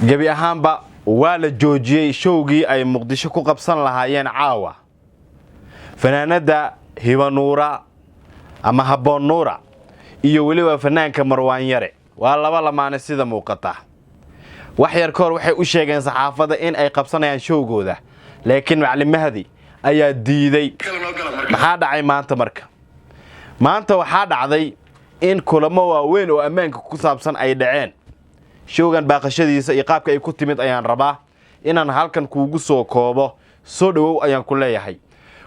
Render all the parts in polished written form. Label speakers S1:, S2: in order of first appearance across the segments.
S1: Gebi ahaanba waa la joojiyey showgii ay Muqdisho ku qabsan lahaayeen caawa fanaanadda Hibanuura ama Habboon Nuura iyo weliba fanaanka Marwaan Yare. Waa laba lamaane sida muuqata. Wax yar ka hor waxay u sheegeen saxaafadda in ay qabsanayaan showgooda, laakiin Macalin Mahdi ayaa diiday. Maxaa dhacay maanta? Marka maanta waxaa dhacday in kulamo waaweyn oo ammaanka ku saabsan ay dhaceen. Showgan baaqashadiisa iyo qaabka ay ku timid ayaan rabaa inaan halkan kuugu soo koobo. Soo dhowow ayaan ku leeyahay.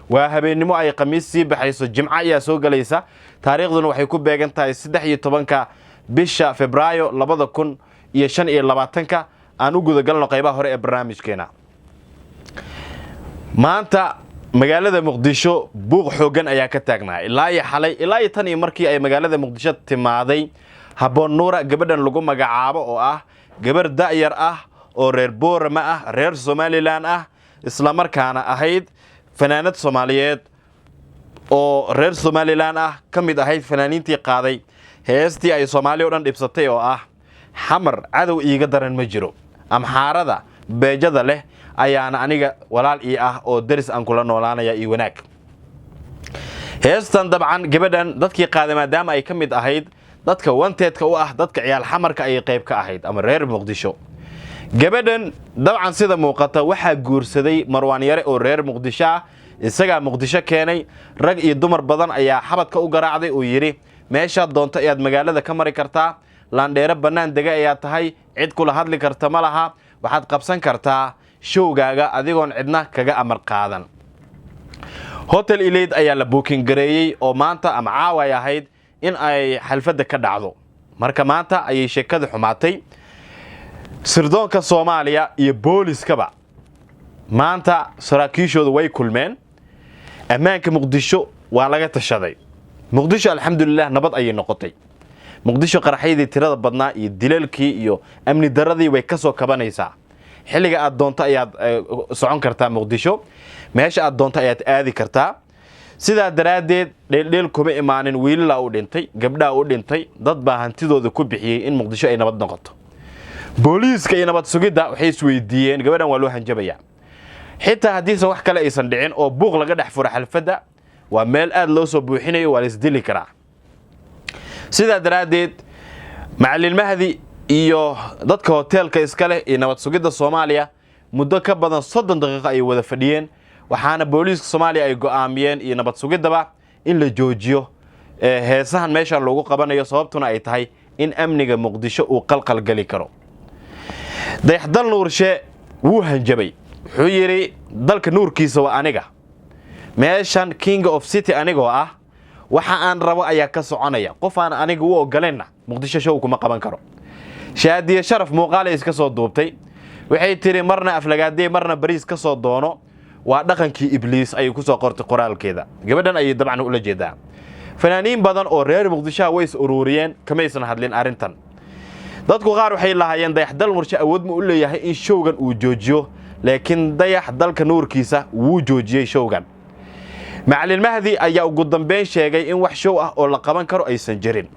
S1: Waa habeennimo ay Khamiis sii baxayso, Jimco ayaa soo gelaysa. Taariikhduna waxay ku beegan tahay 13-ka bisha Febraayo 2025-ka. Aan u gudagalno qaybaha hore ee barnaamijkeena. Maanta magaalada Muqdisho buuq xooggan ayaa ka taagnaa ilaa iyo xalay, ilaa iyo tan iyo markii ay magaalada Muqdisho timaaday Habboon Nuura, gabadhan lagu magacaabo oo ah gabar da'yar ah oo reer Boorama ah, reer Somaliland ah, islamarkaana ahayd fanaanad Soomaaliyeed oo reer Somaliland ah, ka mid ahayd fanaaniintii qaaday heestii ay Soomaaliya o dhan dhibsatay oo ah "Xamar cadow iiga daran ma jiro, Amxaarada beejada leh ayaana aniga walaal ii ah oo deris aan kula noolaanaya iyo wanaag". Heestan dabcan gabadhan dadkii qaaday maadaama ay ka mid ahayd dadka wanted-ka u ah dadka ciyaal Xamarka ayay qayb ka ahayd ama reer Muqdisho. Gabadhan dabcan sida muuqata waxaa guursaday Marwaan Yare oo reer Muqdisho ah, isagaa Muqdisho keenay. Rag iyo dumar badan ayaa xabadka u garaacday oo yidhi: "Meeshaad doonto ayaad magaalada ka mari kartaa, laandheero bannaan dega ayaa tahay, cid kula hadli karta ma laha, waxaad qabsan kartaa showgaaga adigoon cidna kaga amar qaadan". Hotel Ilayd ayaa la booking gareeyey oo maanta ama caawa ay ahayd in ay xalfadda ka dhacdo. Marka maanta ayay sheekada xumaatay. Sirdoonka Soomaaliya iyo booliskaba maanta saraakiishooda way kulmeen. Ammaanka Muqdisho waa laga tashaday. Muqdisho alxamdulilah nabad ayay noqotay. Muqdisho qaraxyadii tirada badnaa iyo dilalkii iyo amni daradii way ka soo kabanaysaa. Xilliga aad doonto ayaad socon kartaa Muqdisho, meesha aad doonto ayaad aadi kartaa. Sidaa daraaddeed dheeldheel kuma imaanin. Wiilalaa u dhintay, gabdhaa u dhintay, dad baa hantidooda ku bixiyey in Muqdisho ay nabad noqoto. Booliiska iyo nabad sugidda waxay isweydiiyeen: gabadhan waa loo hanjabayaa, xitaa haddiisan wax kale aysan dhicin oo buuq laga dhex furo xalfadda, waa meel aad loo soo buuxinayo, waa la isdili karaa. Sidaa daraaddeed Macalin Mahdi iyo dadka hoteelka iska leh iyo nabad sugidda Soomaaliya muddo ka badan 30 daqiiqo ayay wada fadhiyeen. Waxaana booliiska Soomaaliya ay go'aamiyeen iyo nabad sugiddaba in la joojiyo heesahan meeshan loogu qabanayo, sababtuna ay tahay in amniga Muqdisho uu qalqal geli karo. Dayaxdal Nuurshe wuu hanjabay. Wuxuu yidhi: "Dalka nuurkiisa waa aniga, meeshan king of city anigoo ah, waxa aan rabo ayaa ka soconaya, qof aan aniga u ogolayna Muqdisho show kuma qaban karo". Shaadiye Sharaf muuqaalay iska soo duubtay. Waxay tidhi: "Marna aflagaadee, marna bariis ka soo doono, waa dhaqankii Ibliis", ayay ku soo qortay qoraalkeeda. Gabadhan ayay dabcan ula jeedaa. Fanaaniin badan oo reer Muqdishoha way is uruuriyeen, kamaysan hadlin arrintan. Dadku qaar waxay lahaayeen: Dayaxdal Murshe awood ma u leeyahay in showgan uu joojiyo? Laakiin Dayax dalka nuurkiisa wuu joojiyey showgan. Macalin Mahdi ayaa ugu dambeyn sheegay in wax show ah oo la qaban karo aysan jirin.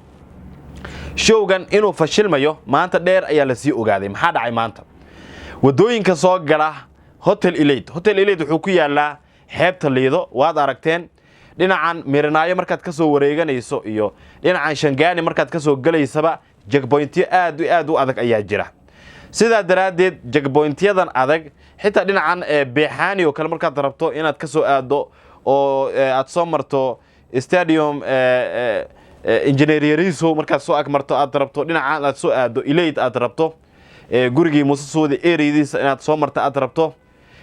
S1: Showgan inuu fashilmayo maanta dheer ayaa lasii ogaaday. Maxaa dhacay maanta? Waddooyinka soo gala Hotel Ilayd, Hotel Ilayd wuxuu ku yaalaa xeebta Liido, waad aragteen. Dhinacan Mirinaayo markaad ka soo wareeganayso iyo dhinacan Shangaani markaad ka soo gelaysaba, checkpointyo aad iyo aad u adag ayaa jira. Sidaa daraaddeed checkpointyadan adag, xitaa dhinacan Beexaani oo kale markaad rabto inaad ka soo aado oo aad soo marto Stadium Engineer Yariso, markaad soo ag marto aad rabto dhinacan aad soo aado Ilayd, aad rabto gurigii Muuse Suudi ereydiisa inaad soo marto aad rabto,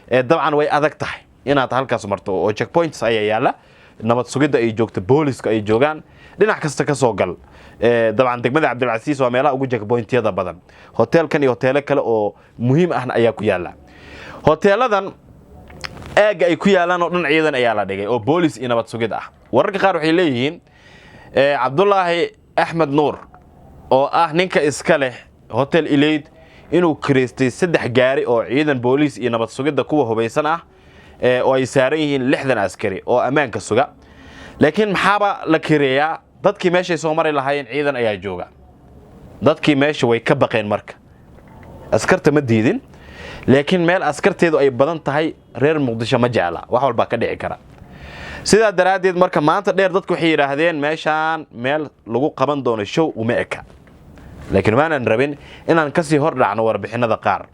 S1: dabcan way adag tahay inaad halkaas marto oo checkpoints ayaa yaalla, nabad sugidda ay joogto, booliska ay joogaan. Dhinac kasta ka soo gal. Dabcan degmada Cabdilcasiis waa meelaha ugu checkpointyada badan. Hoteelkan iyo hoteelo kale oo muhiim ahna ayaa ku yaalla. Hoteeladan aagga ay ku yaalaan oo dhan ciidan ayaa la dhigay oo boolis iyo nabad sugid ah. Wararka qaar waxay leeyihiin Cabdulaahi Axmed Nuur oo ah ninka iska leh Hotel Ilayd inuu kireystay saddex gaari oo ciidan booliis iyo nabad sugidda kuwa hubaysan ah, oo ay saaran yihiin 60 askari oo ammaanka suga. Laakiin maxaaba la kireeyaa? Dadkii meeshay soo mari lahaayeen ciidan ayaa jooga. Dadkii meesha way ka baqeen. Marka Askarta ma diidin, laakiin meel askarteedu ay badan tahay reer Muqdisho ma jecla, wax walbaa ka dhici kara. Sidaa daraaddeed marka maanta dheer dadku waxay yidhaahdeen meeshaan meel lagu qaban doono show uma eka, laakiin maanan rabin inaan kasii hor dhacno warbixinada qaar.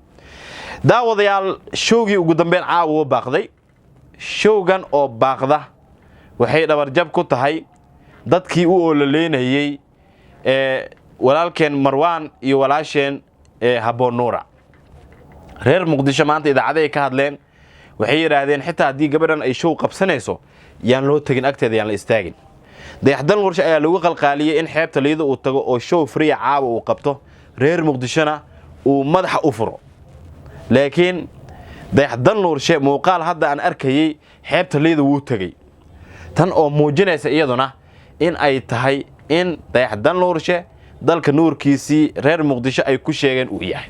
S1: Daawadayaal, showgii ugu dambeyn caawa wuu baaqday. Showgan oo baaqda waxay dhabarjab ku tahay dadkii u ololeynayey ee walaalkeen Marwaan iyo walaasheen ee Habboon Nuura. Reer Muqdisho maanta idaacadahay ka hadleen, waxay yidhaahdeen xitaa haddii gabadhan ay show qabsanayso yaan loo tegin agteeda, yaan la istaagin. Dayaxdal Warshe ayaa lagu qalqaaliyey in xeebta Liido uu tago oo show free ah caawa uu qabto, reer Muqdishona uu madaxa u furo. Laakiin Dayaxdal Nuurshe muuqaal hadda aan arkayey xeebta Liido wuu tegey, tan oo muujinaysa iyaduna in ay tahay in Dayaxdal Nuurshe dalka nuurkiisii reer Muqdisho ay ku sheegeen uu yahay.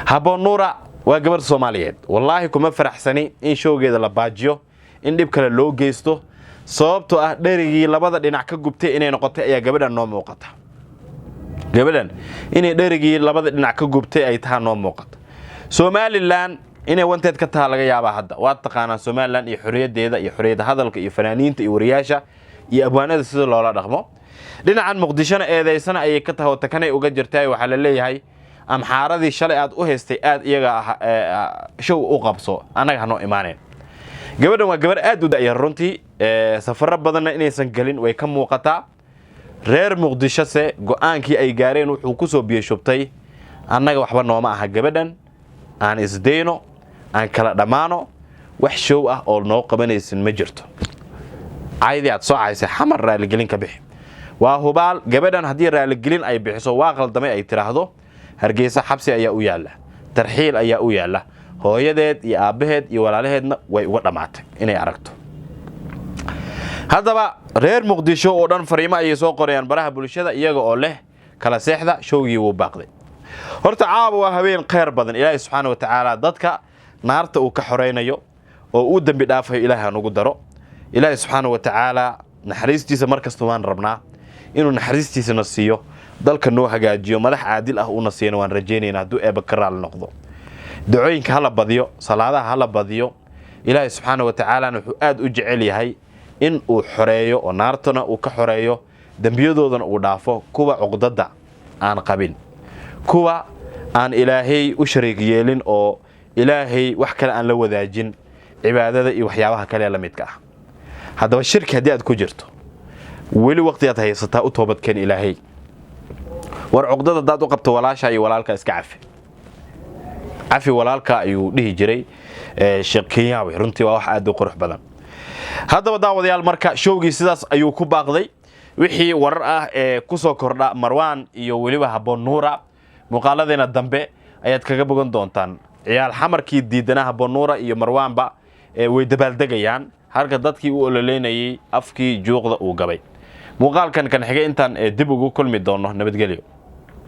S1: Habboon Nuura waa gabarh Soomaaliyeed. Wallaahi kuma faraxsani in showgeeda la baajiyo, in dhib kale loo geysto, sababtoo ah dherigii labada dhinac ka gubtay inay noqotay ayaa gabadhan noo muuqata. Gabadhan inay dherigii labada dhinac ka gubtay ay tahaa noo muuqata. Somalilan inay wanteed ka taha laga yaabaa. Hadda waad taqaanaa Somalilan iyo xorriyaddeeda iyo xorriyadda hadalka iyo fanaaniinta iyo wariyaasha iyo abwaanada sida loola dhaqmo. Dhinacan Muqdishona eedaysana ayay ka tahay oo takanay uga jirtaa. Waxaa la leeyahay amxaaradii shalay aad u haystay aad iyaga show u qabso, annaga hanoo imaaneen. Gabadhan waa gabar aad u da'yar runtii, safaro badanna inaysan gelin way ka muuqataa. Reer Muqdishose go'aankii ay gaareen wuxuu ku soo biyashubtay annaga waxba nooma aha gabadhan, aan isdayno, aan kala dhammaano, wax show ah oo noo qabanaysin ma jirto. Caydii aad soo caysay Xamar raaligelin ka bixi. Waa hubaal gabadhan haddii raaligelin ay bixiso, waa qaldamay ay tiraahdo, Hargeysa xabsi ayaa u yaalla, tarxiil ayaa u yaalla. Hooyadeed iyo aabbaheed iyo walaalaheedna way uga dhammaatay inay aragto. Haddaba reer Muqdisho oo dhan fariimo ayay soo qorayaan baraha bulshada iyaga oo leh kala seexda, showgii wuu baaqday. Horta caawa waa habeen khayr badan. Ilaahay subxaana wa tacaala dadka naarta uu ka xoraynayo oo uu dembi dhaafayo Ilaahay hanugu daro. Ilaahay subxaana wa tacaala naxariistiisa mar kasta waan rabnaa inuu naxariistiisana siiyo, dalka noo hagaajiyo, madax caadil ah uuna siiyana waan rajaynaynaa hadduu Eebba ka raali noqdo. Dacooyinka hala badiyo, salaadaha hala badiyo. Ilaahay subxaana wa tacaalana wuxuu aad u jecel yahay in uu xoreeyo oo naartana uu ka xoreeyo, dembiyadoodana uu dhaafo kuwa cuqdadda aan qabin, kuwa aan Ilaahay u shariig yeelin oo Ilaahay wax kale aan la wadaajin cibaadada iyo waxyaabaha kale ee la midka ah. Haddaba shirki haddii aad ku jirto, weli waqti aad haysataa, u toobadkeen Ilaahay. War cuqdada haddaad u qabto walaasha iyo walaalka, iska cafi. Cafi walaalka ayuu dhihi jiray Sheekh Kenyaawi. Runtii waa wax aad u qurux badan. Haddaba daawadayaal, marka showgii sidaas ayuu ku baaqday. Wixii warar ah ee ku soo kordha Marwaan iyo weliba Habboon Nuura muuqaaladeena dambe ayaad kaga bogan doontaan. Ciyaal Xamarkii diidana Habboon Nuura iyo Marwaanba way dabaaldegayaan, halka dadkii u ololeynayay afkii juuqda uu gabay. Muuqaalkan kan xigay intaan dib ugu kulmi doono, nabadgelyo.